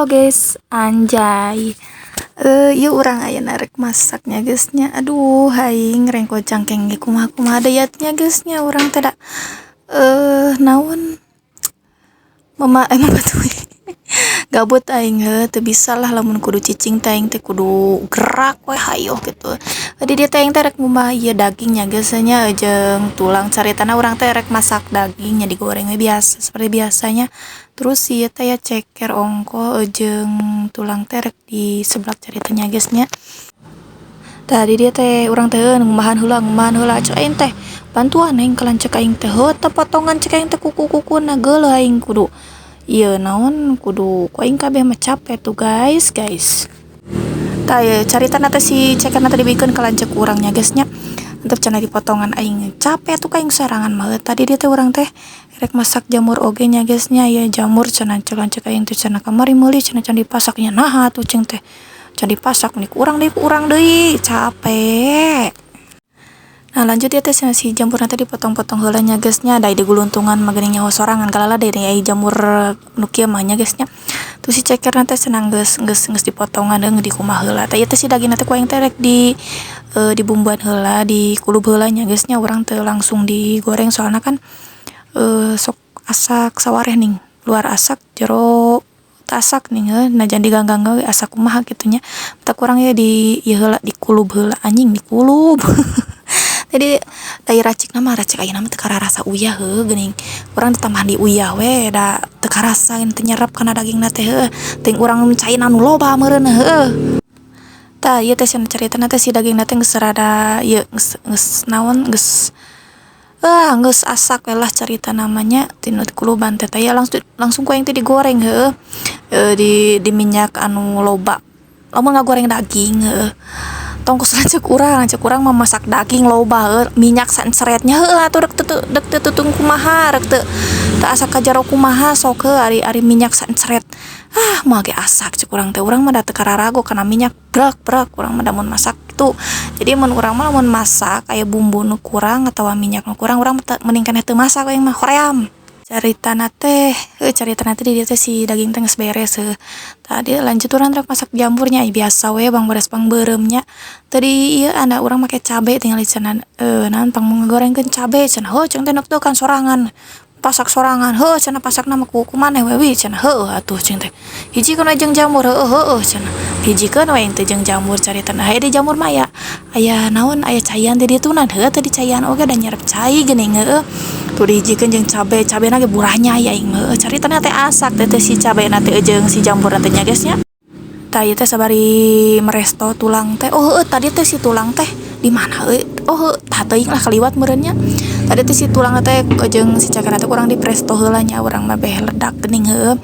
Guys, anjay. Ieu urang ayeuna rek masak nya, guys, nya. Aduh, aing rengko cangkeng ge kumaha-kumaha deui nya, guys, nya. Urang teh da naon mama membantu gabut aing heuh, teu bisa lah lamun kudu cicing teh, aing teh kudu gerak we, hayoh gitu. Di dieu teh aing teh rek ngumbah ieu daging nya, guys, nya, jeung tulang. Caritana urang teh rek masak daging nya, digoreng we biasa seperti biasanya. Terus ieu teh ya ceker ongkoh jeung tulang teh rek diseblak caritanya, guys, nya. Tah, di dieu teh urang teh ngumbahan heula, ngumbahan heula. Cek aing teh, "Bantuan aing ka lanceuk aing teh." Heuh teh potongan cek aing teh kuku-kukuna, geuleuh aing kudu ieu naon, kudu ku aing kabeh mah, capek tuh, guys, guys. Tah, ieu caritana teh si cekerna teh dibikeun ka lanceuk urang nya, guys, nya. Antep cenah dipotongan aing, capek tuh ka aing sorangan mah. Tadi dieu teh urang teh rek masak jamur oge nya, guys, nya. Ieu jamur cenah cek lanceuk aing teh cenah kamari meuli cenah, can dipasak nya. Naha atuh cing teh can dipasak nih, ku urang deui, ku urang deui capek. Nah, lanjut ya teh si jamurna teh dipotong-potong heula nya, guys, nya. Da diguluntungan mah geuning nyaho sorangan kalala deui ai jamur nu kieu mah nya, guys, nya. Terus si cekerna teh cenah geus geus geus dipotongan deung dikumbah heula. Tah, ieu teh si dagingna teh ku aing teh rek di dibumbuan heula, dikulub heula nya, guys, nya. Urang teu langsung digoreng, soalna kan sok asak sawareh ning, luar asak, jero teu asak ning heuh. Najan diganggang ge asa kumaha kitu nya. Tah, ku urang ye di ieu heula, dikulub heula, anjing, dikulub. Jadi da racikna mah, racik ayeuna mah teu kararasa uyah heuh geuning. Urang ditambahan di uyah we da teu karasa, teu nyerep kana dagingna teh heuh. Teuing urang caina nu loba meureun heuh. Tah, ieu teh cenah caritana teh si dagingna teh geus rada ieu, geus geus naon, geus geus asak we lah caritana mah nya tina kuluban teh. Tah, langsung langsung ku aing teh digoreng heueuh di minyak anu loba. Lamun ngagoreng daging heueuh, tong kos lanceuk urang, lanceuk urang mah masak daging loba heueuh, minyak saenceretnya heueuh atuh rek teu dek teu tutung kumaha, rek teu teu asak ka jero kumaha sok heuh, ari ari minyak saenceret. Ah, moal ge asak cek urang teh, urang mah da teu kararago kana minyak brek brek. Urang mah da mun masak kitu. Jadi mun urang mah lamun masak aya bumbu nu kurang atawa minyak nu kurang, urang mah mending keneh teu masak aing mah, hoream. Caritana teh heuh, caritana teh di dieu teh si daging teh geus beres heuh. Tadi lanjut urang rek masak jamurnya, biasa we bawang bodas bawang beureum nya. Tadi ieu anda urang make cabe tingali cenah, naon, "Pang ngagorengkeun cabe," cenah. "Heuh," cing teh, "nuk kan sorangan, pasak sorangan." "Heuh," cenah, "pasakna mah ku maneh we wi," cenah. "Heueuh atuh," cing teh, "hijikeun we jeung jamur." "Heueuh, heueuh," cenah, hijikeun we teh jeung jamur caritana. Haye di jamur mah aya aya naon, aya caian di ditu heueuh, teu dicaian oge da nyerep cai geuning heueuh. Tuh dihijikeun jeung cabe, cabena ge burahnya aing mah heueuh. Caritana teh asak teh teh si cabena teh jeung si jamurna teh nya, guys, nya. Tah, ieu teh sabari meresto tulang teh. Oh heueuh, tadi teh si tulang teh di mana euy? Oh heueuh, tah teuing lah, kaliwat meureun nya. Tadi teh si tulang teh jeung si cekerna teh kurang dipresto heula nya, urang mah beh ledak geuning heueuh.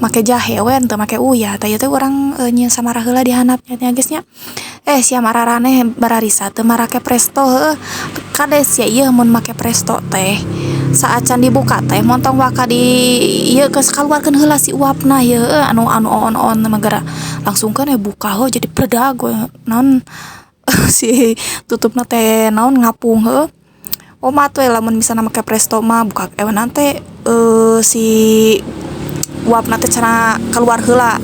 Make jahe we, teu make uyah. Tah, ieu teh urang nyieun samara heula di handap nya, guys, nya. Eh, sia mararaneh bararisa teu marake presto heueuh. Kade sia ieu mun make presto teh saacan dibuka teh montong waka di ieu, geus kaluarkeun heula si uapna ieu heueuh, anu anu oon-oon mah geura langsungkeun we buka heuh, jadi bledag we naon si tutupna teh, naon, ngapung heueuh. Omat we lamun misalna make presto mah, buka naon teh, si uapna teh cenah kaluar heula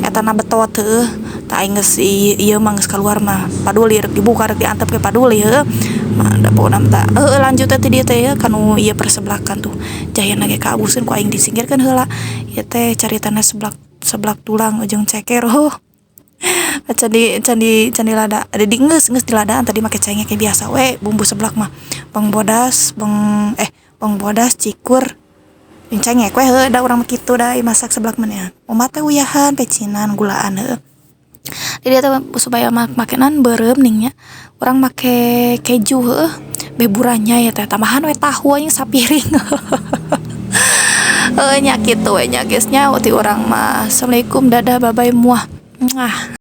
etana betot heueuh. Tah, aing geus ieu mah geus kaluar mah paduli rek dibuka rek diantep ge paduli heueuh mah da pokona mah. Tah heueuh, lanjut teh ti dieu teh kanu ieu perseblakan tuh, jahena ge kaabuseun ku aing disingkirkeun heula. Ieu teh caritana seblak seblak tulang jeung ceker heuh. Can di can di can dilada di geus geus diladaan tadi make cengek biasa we. Bumbu seblak mah bawang bodas, bawang bawang bodas, cikur jeung cengek we heueuh, da urang mah kitu da masak seblak mah nya. Omat teh uyahan, pecinan, gulaan heueuh. Di dieu teh supaya make naon, beureum ning nya, urang make keju heueuh, beh buranya ya teh tambahan we tahu anjing sapiring. Heueuh nya, kitu we nya, guys, nya ti urang mah. Assalamualaikum, dadah, bye bye, muah muah.